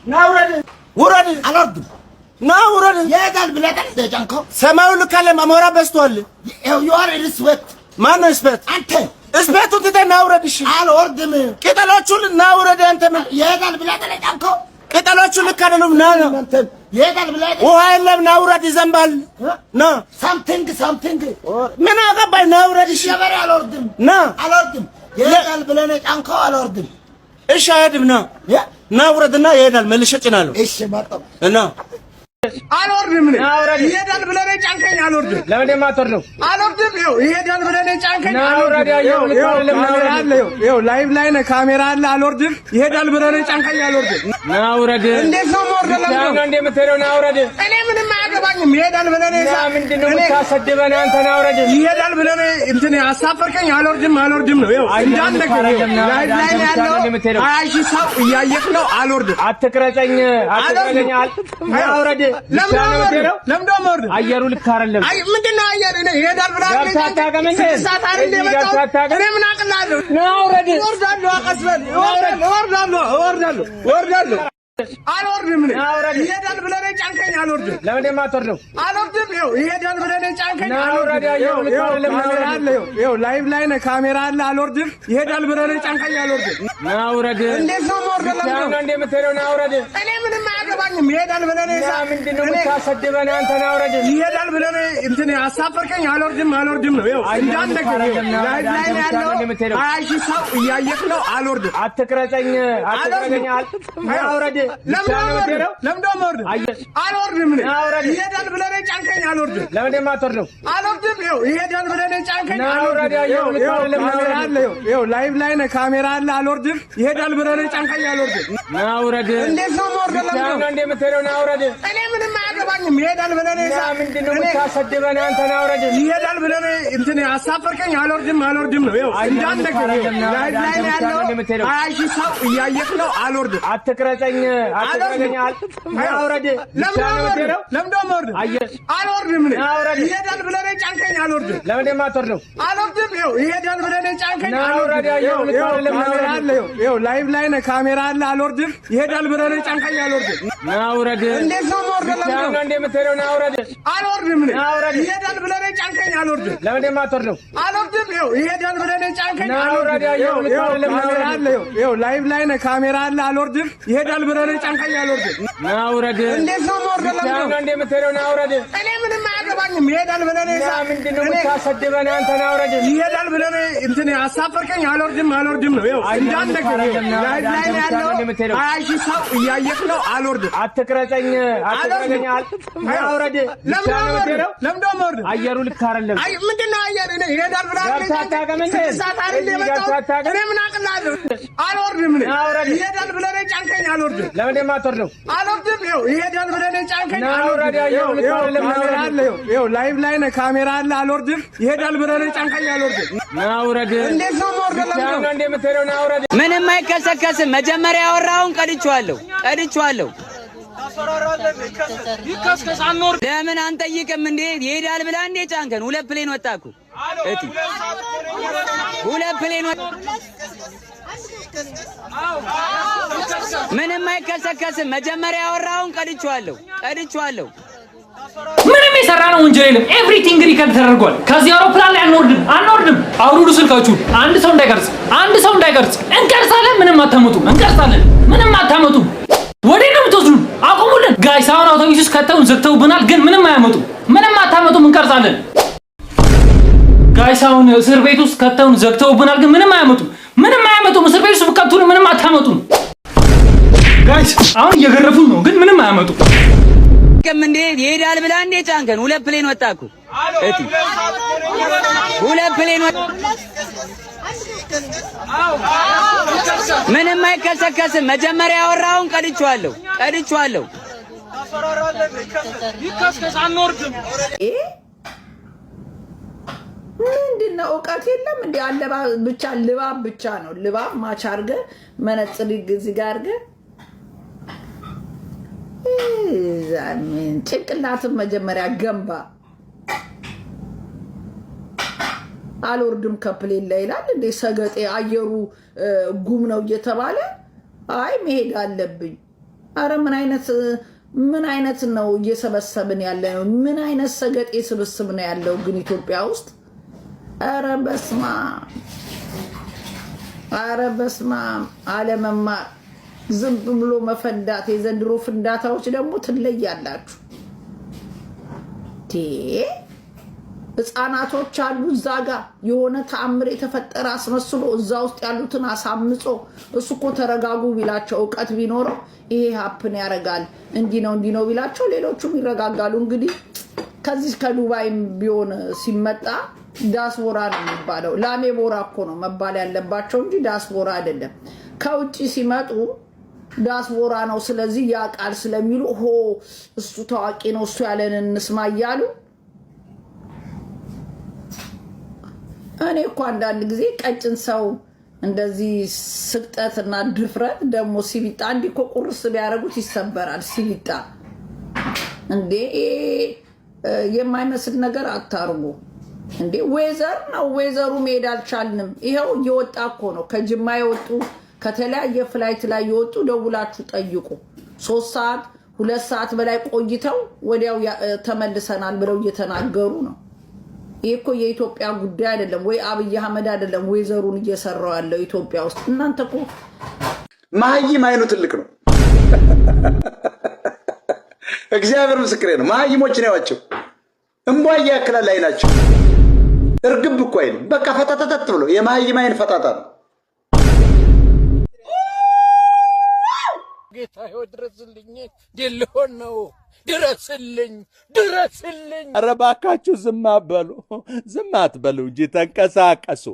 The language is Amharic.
ና ውረድ፣ ውረድ። አልወርድም። ና ውረድ። ይሄዳል ብለህ እንደ ጫንከው። ሰማዩ ልክ አለ። አሞራ በዝቷል። You are respect. ማነው respect? አንተ። respect ኡን ትተህ ና ውረድ። እሺ። አልወርድም። ቅጠሎቹን ና ውረድ። አንተ ምን ይሄዳል ብለህ ጫንከው። ቅጠሎቹ ልክ አይደሉም። ና ነው። አንተ ይሄዳል ብለህ ውሃ የለም። ና ውረድ። ይዘንባል። ና። Something something. ምን አገባኝ? ና ውረድ። እሺ። ሸበሬ አልወርድም። ና። አልወርድም። ይሄዳል ብለህ ጫንከው፣ አልወርድም። እሺ፣ አይሄድም። ና፣ ና ውረድና ይሄዳል። መልሼ ጭናለሁ። እሺ፣ መጣሁ። እና አልወርድም። እኔ ይሄዳል ብለህ ነው ጫንከኝ። አልወርድም። ለምን የማትወርደው? አልወርድም። ይኸው ይሄዳል ብለህ ነው ጫንከኝ። ና ውረድ። አየሩ ልክ አይደለም። ና ካሜራ ውረድ። አለ። ይኸው ይኸው live ላይ ነህ፣ ካሜራ አለ። አልወርድም። ይሄዳል ብለህ ነው ጫንከኝ። አልወርድም። ና ውረድ። እንዴት ነው የምወርደው? ለምንድን ነው ነው? እንደ የምትሄደው? ና ውረድ። እኔ ምንም አያገባኝም። ይሄዳል ብለህ ነው ና፣ ምንድን ነው እኔ የምታሰድበን አንተ? ና ውረድ። ይሄዳል ብለህ ነው እንትን አሳፈርከኝ። አልወርድም፣ አልወርድም ነው። ይኸው እንዳለ አይደለም። ና ላይቭ ውረድ። ላይ አንተ ነው ብቻ ያለው። ነው የምትሄደው። 20,000 ሰው እያየህ ነው። አልወርድም። አትቅረጸኝ፣ አትቅረጸኝ። ና ውረድ። ለምን ብቻ ነው የምትሄደው? ለምን ነው የምወርደው? አየሩ ልክ አይደለም። አይ፣ ምንድን ነው አየር? እኔ ይሄዳል ብለህ ገብተህ አታውቅም እንዴ? 6 ሰዓት አይደል እዚህ የመጣሁት? ገብተህ አታውቅም? እኔ ምን አቅላለሁ? ና ውረድ። እወርዳለሁ። ቀስ በል። እወርዳለሁ፣ እወርዳለሁ፣ እወርዳለሁ፣ እወርዳለሁ። አልወርድም። እኔ ና ውረድ። ይሄዳል ብለህ ነው ጫንከኝ። አልወርድም። ለምን የማትወርደው? አልወርድም። ይኸው ይሄዳል ብለህ ነው ጫንከኝ። ና ውረድ። አየሩ ልክ ይኸው አይደለም። ና ካሜራ ውረድ። አለ። ይኸው ይኸው live ላይ ነህ፣ ካሜራ አለ። አልወርድም። ይሄዳል ብለህ ነው ጫንከኝ። አልወርድም። ና ውረድ። እንዴት ነው የምወርደው? ለምንድን ነው ነው? እንደ የምትሄደው? ና ውረድ። እኔ ምንም አያገባኝም። ይሄዳል ብለህ ነው ና፣ ምንድን ነው እኔ የምታሰድበን አንተ? ና ውረድ። ይሄዳል ብለህ ነው እንትን አሳፈርከኝ። አልወርድም፣ አልወርድም ነው። ይኸው እንዳለ ልክ አይደለም። ና ላይቭ ውረድ። ላይ አንተ ነው ብቻ ነው ያለው። የምትሄደው። 20,000 ሰው እያየህ ነው። አልወርድም። አትቅረጸኝ፣ አትቅረጸኝ። ና ውረድ። ለምን ብቻ ነው የምትሄደው? ለምን ነው የምወርደው? አየር አልወርድም። እኔ ና ውረድ። ይሄዳል ብለህ ነው ጫንከኝ። አልወርድም። ለምን የማትወርደው? አልወርድም። ይኸው ይሄዳል ብለህ ነው ጫንከኝ። ና ውረድ። አየሩ ልክ ይኸው አይደለም። ና ካሜራ ውረድ። አለ። ይኸው ይኸው live ላይ ነህ፣ ካሜራ አለ። አልወርድም። ይሄዳል ብለህ ነው ጫንከኝ። አልወርድም። ና ውረድ። እንዴት ነው የምወርደው? ብቻ ለምንድን ነው ነው? እንደ የምትሄደው? ና ውረድ። እኔ ምንም አያገባኝም። ይሄዳል ብለህ ነው ና፣ ምንድን ነው እኔ የምታሰድበን አንተ? ና ውረድ። ይሄዳል ብለህ ነው እንትን አሳፈርከኝ። አልወርድም፣ አልወርድም ነው። ይኸው እንዳለ ልክ አይደለም። ና ላይቭ ውረድ። ላይ አንተ ነው ብቻ ያለው። ነው የምትሄደው። 20,000 ሰው እያየህ ነው። አልወርድም። አትቅረጸኝ፣ አትቅረጸኝ። ና ውረድ። ለምን ብቻ ነው ነው የምትሄደው? የምወርደው? ለምን ነው የምወርደው? አየር አልወርድም። እኔ ና ውረድ። ይሄዳል ብለህ ነው ጫንከኝ። አልወርድም። ለምን የማትወርደው? አልወርድም። ይኸው ይሄዳል ብለህ ነው ጫንከኝ። ና ውረድ። አየሩ ልክ ይኸው አይደለም። ና ካሜራ ውረድ። አለ። ይኸው ይኸው live ላይ ነህ፣ ካሜራ አለ። አልወርድም። ይሄዳል ብለህ ነው ጫንከኝ። አልወርድም። ና ውረድ። እንዴት ነው የምወርደው? ብቻ ለምን ነው ነው? እንደ የምትሄደው? ና ውረድ። አልወርድም። እኔ ና ውረድ። ይሄዳል ብለህ ነው ጫንከኝ። አልወርድም። ለምን የማትወርደው? አልወርድም። ይኸው ይሄዳል ብለህ ነው ጫንከኝ። ና ውረድ። አየሩ ልክ ይኸው አይደለም። ና ካሜራ ውረድ። አለ። ይኸው ይኸው live ላይ ነህ፣ ካሜራ አለ። አልወርድም። ይሄዳል ብለህ ነው ጫንከኝ። አልወርድም። ና ውረድ። እንዴት ነው የምወርደው? ብቻ ለምን ነው ነው? እንደ የምትሄደው? ና ውረድ። እኔ ምንም አያገባኝም። ይሄዳል ብለህ ነው ና፣ ምንድን ነው እኔ የምታሰድበን አንተ? ና ውረድ። ይሄዳል ብለህ ነው እንትን አሳፈርከኝ። አልወርድም፣ አልወርድም ነው። ይኸው እንዳለ ልክ አይደለም። ና ላይቭ ውረድ። ላይ አንተ ነው ብቻ ያለው። ነው የምትሄደው። 20,000 ሰው እያየህ ነው። አልወርድም። አትቅረጸኝ፣ አትቅረጸኝ። ና ውረድ። ለምን ብቻ ነው ነው የምወርደው? የምትሄደው? ለምን ነው የምወርደው? አየሩ ልክ አይደለም። አይ፣ ምንድን ነው አየር? እኔ ይሄዳል ብለህ ገብተህ አታውቅም እንዴ? 6 ሰዓት አይደል እዚህ የመጣሁት? ገብተህ አታውቅም? እኔ ምን አቅላለሁ? አልወርድም። እኔ ና ውረድ። ይሄዳል ብለህ ነው ጫንከኝ። አልወርድም። ለምን የማትወርደው? አልወርድም። ይኸው ይሄዳል ብለህ ነው ጫንከኝ። ና ውረድ። አየሩ ልክ ይኸው አይደለም። ና ካሜራ ውረድ። አለ። ይኸው ይኸው live ላይ ነህ፣ ካሜራ አለ። አልወርድም። ይሄዳል ብለህ ነው ጫንከኝ። አልወርድም። ና ውረድ። እንዴት ነው የምወርደው? ብቻ ለምን ነው ነው? እንደ የምትሄደው? ና ውረድ። ምንም አይከሰከስም። መጀመሪያ ያወራውን ቀድቼዋለሁ፣ ቀድቼዋለሁ። ለምን አንጠይቅም እንዴ? ይሄዳል ብላ እንዴ ጫንከን? ሁለት plane ወጣ እኮ እቲ ሁለት plane ወጣ። ምንም አይከሰከስም። መጀመሪያ ያወራውን ቀድቼዋለሁ፣ ቀድቼዋለሁ። ምንም የሰራ ነው ወንጀል የለም። Everything record ተደርጓል። ከዚህ አውሮፕላን ላይ አንወርድም፣ አንወርድም። አውርዱ ስልካችሁን። አንድ ሰው እንዳይቀርጽ፣ አንድ ሰው እንዳይቀርጽ። እንቀርጻለን፣ ምንም አታመጡም። እንቀርጻለን፣ ምንም አታመጡም። ወዴት ነው የምትወስዱን? አቁሙልን guys። አሁን አውቶቡስ ውስጥ ከተውን ዘግተውብናል፣ ግን ምንም አያመጡም። ምንም አታመጡም። እንቀርጻለን guys። አሁን እስር ቤት ውስጥ ከተውን ዘግተውብናል፣ ግን ምንም አያመጡም። ምንም አያመጡም። እስር ቤት ውስጥ ብከቱን ምንም አታመጡም guys። አሁን እየገረፉን ነው፣ ግን ምንም አያመጡም። ቅም እንዴ? ይሄዳል ብላ እንዴ ጫንከን? ሁለት plane ወጣ እኮ እቲ ሁለት plane ወጣ። ምንም አይከሰከስም። መጀመሪያ ያወራውን ቀድቼዋለሁ፣ ቀድቼዋለሁ። ምንድን ነው እውቀት የለም እንዲ አለባ ብቻ ልባብ ብቻ ነው። ልባብ match አድርገህ መነጽር እዚህ ጋር አድርገህ ጭንቅላትን መጀመሪያ ገንባ። አልወርድም ከ plane ላይ ይላል እንዴ ሰገጤ። አየሩ ጉም ነው እየተባለ አይ መሄድ አለብኝ። አረ ምን አይነት ነው እየሰበሰብን ያለ ነው? ምን አይነት ሰገጤ ስብስብ ነው ያለው ግን ኢትዮጵያ ውስጥ? አረ በስማም፣ አረ በስማም። አለመማር፣ ዝም ብሎ መፈንዳት። የዘንድሮ ፍንዳታዎች ደግሞ ትለያላችሁ። ህፃናቶች አሉ እዛ ጋ የሆነ ተአምር የተፈጠረ አስመስሎ እዛ ውስጥ ያሉትን አሳምጾ፣ እሱ እኮ ተረጋጉ ቢላቸው፣ እውቀት ቢኖረው ይሄ happen ያደርጋል፣ እንዲህ ነው እንዲህ ነው ቢላቸው ሌሎቹም ይረጋጋሉ። እንግዲህ ከዚህ ከዱባይም ቢሆን ሲመጣ ዳስቦራ ነው የሚባለው። ላሜ ቦራ እኮ ነው መባል ያለባቸው እንጂ ዳስቦራ አይደለም። ከውጭ ሲመጡ ዳስቦራ ነው። ስለዚህ ያ ቃል ስለሚሉ ሆ እሱ ታዋቂ ነው፣ እሱ ያለን እንስማ እያሉ። እኔ እኮ አንዳንድ ጊዜ ቀጭን ሰው እንደዚህ ስቅጠት እና ድፍረት ደግሞ ሲቢጣ እንዲህ እኮ ቁርስ ቢያደርጉት ይሰበራል። ሲቢጣ እንዴ፣ የማይመስል ነገር አታርጉ እንዴ! Weather ነው weather ኡ፣ መሄድ አልቻልንም። ይኸው እየወጣ እኮ ነው። ከጅማ የወጡ፣ ከተለያየ flight ላይ የወጡ ደውላችሁ ጠይቁ። 3 ሰዓት፣ 2 ሰዓት በላይ ቆይተው ወዲያው ተመልሰናል ብለው እየተናገሩ ነው። ይህ እኮ የኢትዮጵያ ጉዳይ አይደለም፣ ወይ አብይ አህመድ አይደለም weather ኡን እየሰራው ያለው ኢትዮጵያ ውስጥ። እናንተ እኮ መሀይም አይኑ ትልቅ ነው። እግዚአብሔር ምስክሬ ነው። መሀይሞች ነው ያዋቸው እምቧ ያክላል አይናቸው። እርግብ እኮ አይልም። በቃ ፈጣጣጣጥ ብሎ የመሀይም አይን ፈጣጣ ነው። ጌታ ሆይ ድረስልኝ! ድል ነው። ድረስልኝ፣ ድረስልኝ! ኧረ እባካችሁ ዝም አትበሉ፣ ዝም አትበሉ እንጂ ተንቀሳቀሱ።